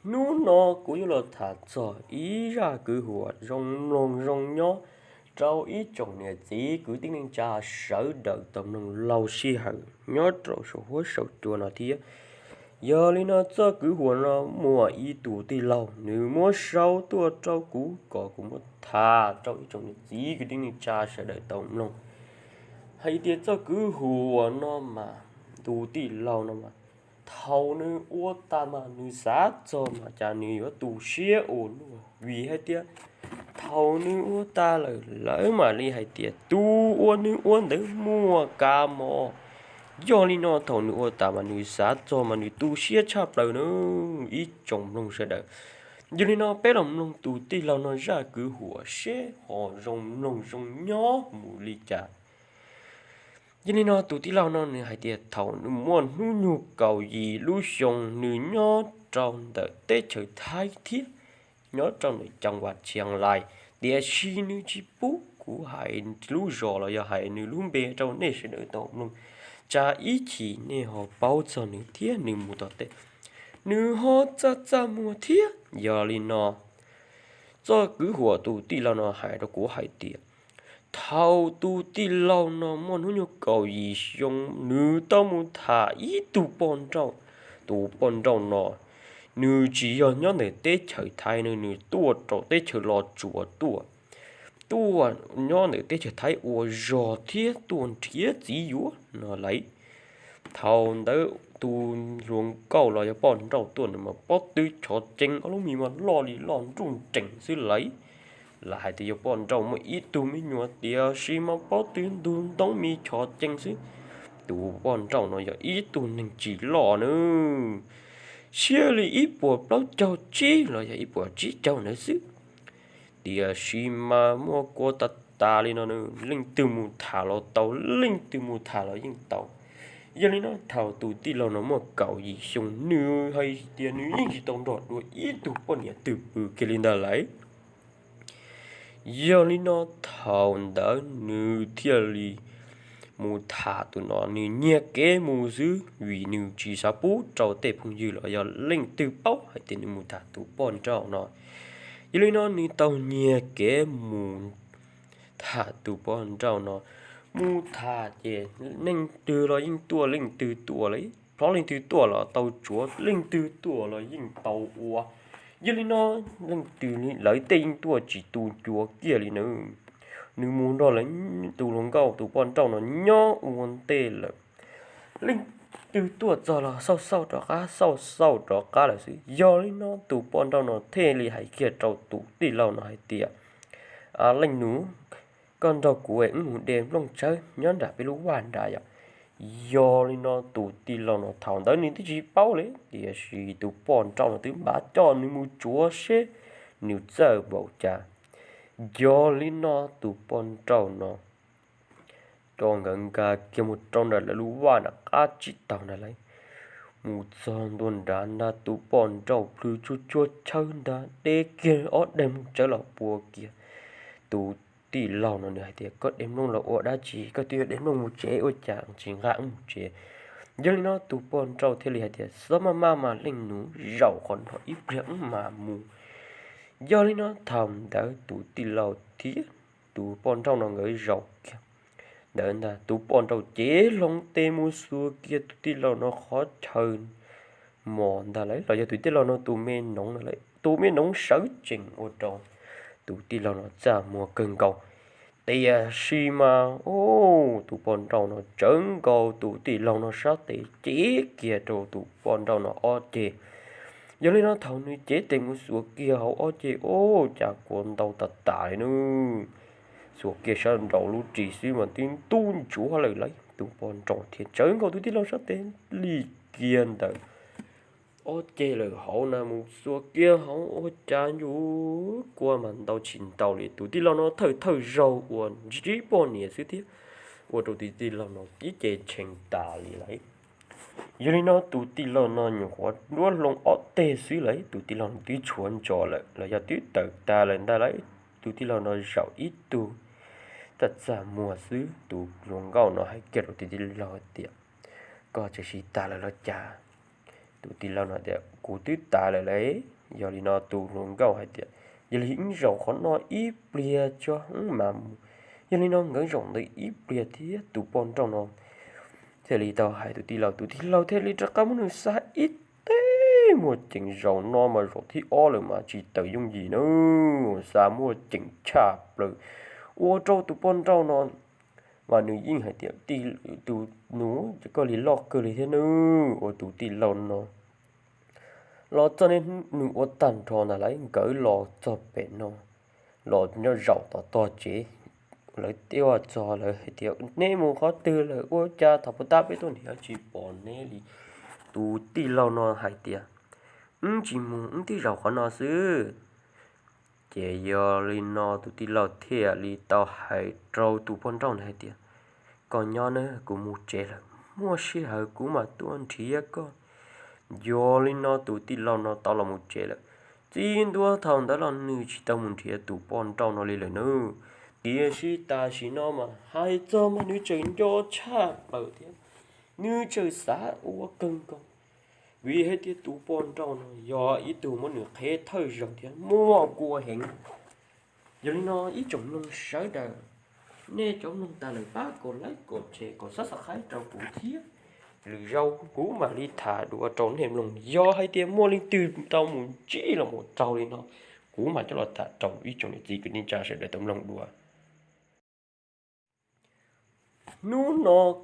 Hnub no kuv yuav los tham txog ib zaj kwv huam zoo mloog zoo nyob rau ib tsoom niam txiv kwv tij neej tsa sawv daws tau mloog laug sij hawm nyob rau saum huab saum cua no thiab. Yog li no txoj kwv huam no muaj ib tug tij laug nws muab sau tuaj rau kuv kom kuv muab tham rau ib tsoom niam txiv kwv tij neej tsa sawv daws tau mloog hais tias txoj kwv huam no mas tus tij laug no mas thaum nws ua tas mas nws xav txog mas cas nws yuav tu siab ua luaj vim hais tias thaum nws ua tas lawm lawv mam li hais tias tus uas nws ua ntawd muaj kav mom. Yog li no thaum nws ua tas mas nws xav txog mas nws tu siab tshaj plaws na ib tsoom mloog sawv daws. Yog li no peb los mloog tus tij laug no zaj kwv huam seb ho zoo mloog zoo nyob mus li cas. Yog li no tus tij laug no nws hais tias thaum nws muaj hnub nyoog kaum yim lub xyoo nws nyob rau ntawm teb chaws Thaib thiab nyob rau ntawm cov vas tshiab lais, tiam sis nws tsis pub kuv hais lub zos los yog hais nws lub npe rau nej sawv daws tau mloog, tsam ib chim nej ho paub txog nws thiab nws mus tom tej nws ho txaj txaj muag thiab. Yog li no txoj kwv huam tus tij laug no hais rau kuv hais tias thaum tus tij laug no muaj hnub nyoog kaum yim xyoo nws tau mus tham ib tug poj nrauj. Tus poj nrauj no nws tsis yog nyob ntawm teb chaws Thaib no, nws tuaj rau teb chaws Los Tsuas tuaj, tuaj nyob ntawm teb chaws Thaib ua zog thiab tuaj nrhiav txiv yuav no lawm. Thaum ntawd tus hluas nkauj los yog poj nrauj tuaj nws mas pob tw chov cees, ob lub mis mas loj li loj nruj nrees xwb lawm. Lam hais tias yog poj nrauj muaj ib tug me nyuam tiam sis mas pob tw ntug ntoo mis chov cees xwb. Tus poj nrauj no yog ib tug neeg tsis loj nawb, siab li ib puas plaub caug tsib los yog ib puas tsib caug ntawd xwb. Tiam sis mas muaj kua tas tas li no, leej twg mus tham los tau, leej twg mus tham los yeej tau. Yog li no thaum tus tij laug no muaj kaum yim xyoo nws hais tias nws yeej tsis tau nrog dua ib tug poj niam twg pw kiag li ntag lawm. Yog li no thaum ntawd nws thiaj li mus tham tus no, nws nyiag kev mus xwb vim nws tsis xav pub rau tej phooj ywg los yog leej twg paub hais tias nws mus tham tus poj nrauj no. Yog li no nws tau nyiag kev mus tham tus poj nrauj no. Mus tham ces leej twg los yeej tuaj, leej twg tuaj los, plhob leej twg tuaj los tau tsuav, leej twg tuaj los yeej tau ua. Yog li no leej twg lawv tej yeej tuaj tsis tu ncua kiag li na. Nws mus nrog lawv tus hluas nkauj tus poj nrauj no nyob ua ntej lawm. Leej twg tuaj txog los xauj xauj rov qab, xauj xauj rov qab lawm xwb. Yog li no tus poj nrauj no thiaj li hais kiag rau tus tij laug no hais tias, leej nus, koj nrog kuv es wb mus de nplooj tsawb nyob nram peb lub vaj nrad yom. Yog li no tus tij laug no thaum ntawd nws twb tsis paub li, tiam sis tus poj nrauj no twb npaj coj nws mus tsuav seb nws txawj npaum cas. Yog li no tus poj nrauj no rau nkawd nkag kiag mus rau nram lawv lub vaj nram qab tsib taug nrad lawm. Mus txog ntua nrad ntag tus poj nrauj plhws tsuag tsuag chaw ntag de kiag ob daim nplooj tsawb los pua kiag. Tus tij laug no nws hais tias, koj de nplooj los ua dab tsi? Koj twb yog de nplooj mus tsev ua cas tsis nqa mus tsev? Yog li no tus poj nrauj thiaj li hais tias, txhob maj maj mas leej nus, zaum qhov no ib pliag wb mam mus. Yog li no thaum ntawd tus tij laug thiab tus poj nrauj no nkawd zaum kiag ntawd ntag tus poj nrauj cev hlo tes mus xuas kiag tus tij laug no qhov chaw mos ntag lawm, los yog tus tij laug no tus me noov ntag lawm, tus me noov sawv tsees ua rau tus tij laug no txaj muag kawg nkaus. Tiam sis mas tus poj nrauj no tsawv nkaus tus tij laug no sab tes cev kiag rau tus poj nrauj no ob ceg. Yog li no thaum nws cev tes mus xuas kiag hauv ob ceg, ua cas kua ntau tas tas li nawb. Xuas kiag sab nraum lub ris xwb mas twb ntub ntsuav lawm lauj. Tus poj nrauj thiaj tsawv nkaus tus tij laug sab tes li kiag ntawm ob ceg lawm hauv na mus xuas kiag hauv ua cas yuav kua mas ntau tsis ntau li. Tus tij laug no thawj thawj zaug uas ntsib poj niam xwb thiab, ua rau tus tij laug no ib ce tshee tas li lawm. Yog li no tus tij laug no nyuam qhuav nruab hlo ob teg xwb lawm, tus tij laug no twb tshuav ntsos lawm los yog twb tawm tag lawm ntag lawm. Tus tij laug no zaum ib tug txaj txaj muag xwb, tus hluas nkauj no hais kiag rau tus tij laug tias, koj tseem sib tag lawm los cas? Tus tij laug no tias, Kuv twb tas lawm lauj. Yog li no tus hluas nkauj hais tias, Yog li wb zaum qhov no ib pliag tso wb mam mus. Yog li no nkawd zaum ntawd ib pliag thiab tus poj nrauj no thiaj li tau hais tus tij laug, tus tij laug thiaj li rov qab muab nws xa ib teg muaj ceem. Zaum no mas zaum thib ob lawm mas tsis tawm yooj yim na, xa muaj ceem tshaj plaws. Ua rau tus poj nrauj no mas nws yeej hais tias, Tus nus, koj li loj kawg li thiab nawb. Ua tus tij laug no los txog, nws ua tag nrho ntag lauj, nkawd los txog pem no, los nyob zaum tom tog tsev. Lawv tuaj txog lawv hais tias, Neb mus qhov twg lawm? Ua cas thaum puag ta peb tuaj nrhiav tsis pom neb li? Tus tij laug no hais tias, Wb tsis mus, wb twb zaum qhov no xwb. Ces yog li no tus tij laug thiaj li tau hais rau tus poj nrauj ntawd hais tias, Koj nyob nawb, kuv mus tsev lawm, muaj sij hawm kuv mam tuaj nrhiav koj. Yog li no tus tij laug no tau los mus tsev lawm. Txij ntua thaum ntawd los nws tsis tau mus nrhiav tus poj nrauj no li lawm nawb. Tiam sis tam sim no mas hais txog mas nws tseem nco tshaj plaws thiab, nws tseem xav ua kawg nkaus, vim hais tias tus poj nrauj no yog ib tug muab nws qheb thawj zaug thiab muaj kua heev. Yog li no ib tsoom mloog sawv daws, nej cov mloog tas lawm pab kom like, kom share, kom subscribe rau kuv thiab. Lwm zaus kuv mam li tham dua rau nej mloog. Yog hais tias muaj leej twg tau mus ntsib los mus raug li no, kuv mam coj los tham rau ib tsoom niam txiv kwv tij neej tsa sawv daws tau mloog dua. Hnub no